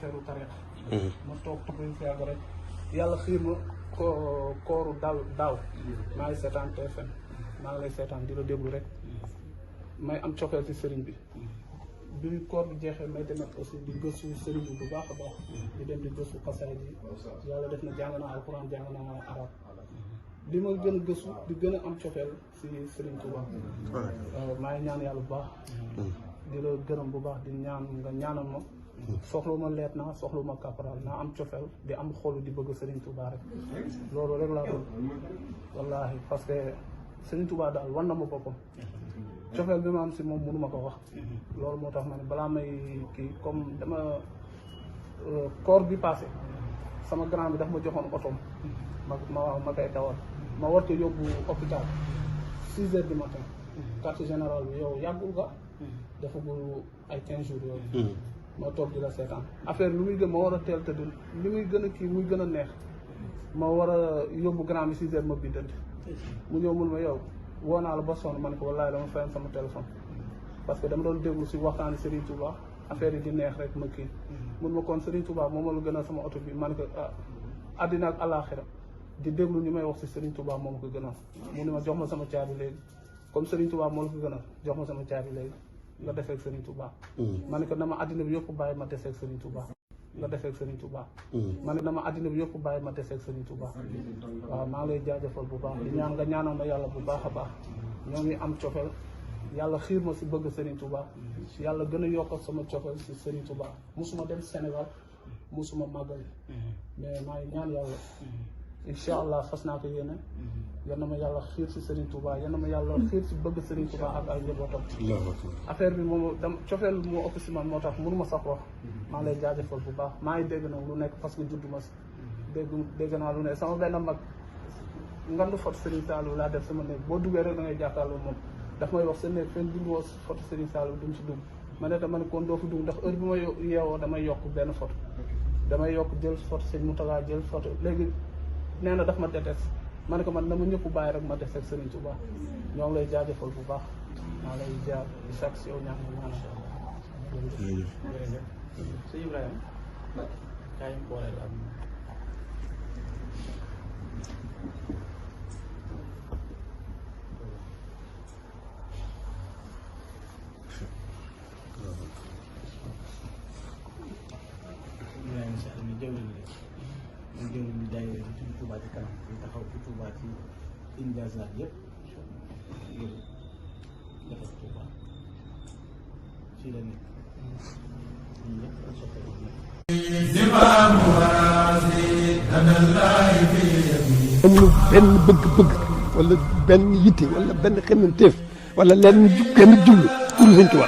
affaire tariqa ma toog tuuti fi yàgg rek yàlla xiir ma kooru daaw maa ngi seetaan TFM maa ngi lay seetaan di la déglu rek may am cofeel ci sëriñ bi koor bi jeexee may demet aussi di gëstu sëriñ bi bu baax a baax di dem di gëstu xasaay ji yàlla def na jàng naa alxuraan jàng naa arab li ma gën a gëstu di gën a am cofeel ci Sëriñ Tuuba maa ngi ñaan yàlla bu baax di la gërëm bu baax di ñaan nga ñaanal ma soxlu ma leet naa soxlu ma caporal naa am cofeel di am xolu di bëgg Sëriñ Tuuba rek loolu rek laa bëgg wallaahi parce que Sëriñ Tuuba daal war na ma boppam cofeel bi ma am si moom mënu ma ko wax loolu moo tax ma ne balaa may kii comme dama koor bi passé sama grand bi daf ma joxoon otoom ma koy dawal ma war ko yóbbu hôpital 6 heures du matin quartier général bi yow yàggul nga defagul ay 15 jours yooyu ma toog di la seetaan affaire lu muy gën ma war a teel tëdd li muy gën a kii muy gën a neex ma war a yóbbu grand bi 6 heures ma biddanti mu ñëw mun ma yow woo naa la ba sonn ma ne ko wallaay dama fayoon sama téléphone parce que dama doon déglu si waxtaani Serigne Touba affaire yi di neex rek ma kii mun ma kon Serigne Touba moom la gën a sama oto bi ma ne ko àddina ak àllaaxira di déglu ñu may wax si Serigne Touba moom ko gënal mu ne ma jox ma sama caabi léegi comme Serigne Touba moo la ko gënal jox ma sama caabi léegi nga defeeg Serigne Touba ma ne ko dama àddina bi yëpp bàyyi ma deseeg Serigne Touba nga defeeg Serigne Touba ma ne dama àddina bi yëpp bàyyi ma deseeg Serigne Touba waaw maa ngi lay jaajëfal bu baax di ñaan nga ñaanal ma yàlla bu baax a baax ñoo ngi am cofeel yàlla xiir ma si bëgg Serigne Touba yàlla gën a yokkal sama cofeel si Serigne Touba musuma dem Sénégal musuma màggali mais maa ngi ñaan yàlla incha allah fas naa ko yéene yal na ma yàlla xiir si Serigne Touba yal na ma yàlla xiir si bëgg Serigne Touba ak ay njabootam affaire bi moom dam cofeel moo ëpp si man moo tax mënu ma sax wax maa ngi lay jaajëfal bu baax maa ngi dégg nag lu nekk parce que juddu ma si dégg naa lu nekk sama benn mag ngandu foto Serigne Saliou laa def sama néeg boo duggee rek da ngay jàkkaarloo moom daf may wax sa néeg fenn bindu woo foto Serigne Saliou duñ ci dugg ma ne dama ne kon doo fi dugg ndax heure bi ma yeewoo damay yokk benn photo damay yokk jël photo Serigne Moutaga jël photo léegi nee na daf ma detes ma ne ko man na ma ñëpp bàyyi rek ma des ak Serigne Touba ñoo ngi lay jaajëfal bu baax maa lay jaar di sàkk si yow ñaan nga ñaanal sëñ Ibrahima kaay booleel ak ñu jël ñu daayira ci Touba ci kanam ñu taxaw ci Touba ci injazat yëpp ngir defar Touba fii la nekk ñun ñëpp la soxla amul benn bëgg-bëgg wala benn yitte wala benn xemmanteef wala lenn jublu pour Sëñ Touba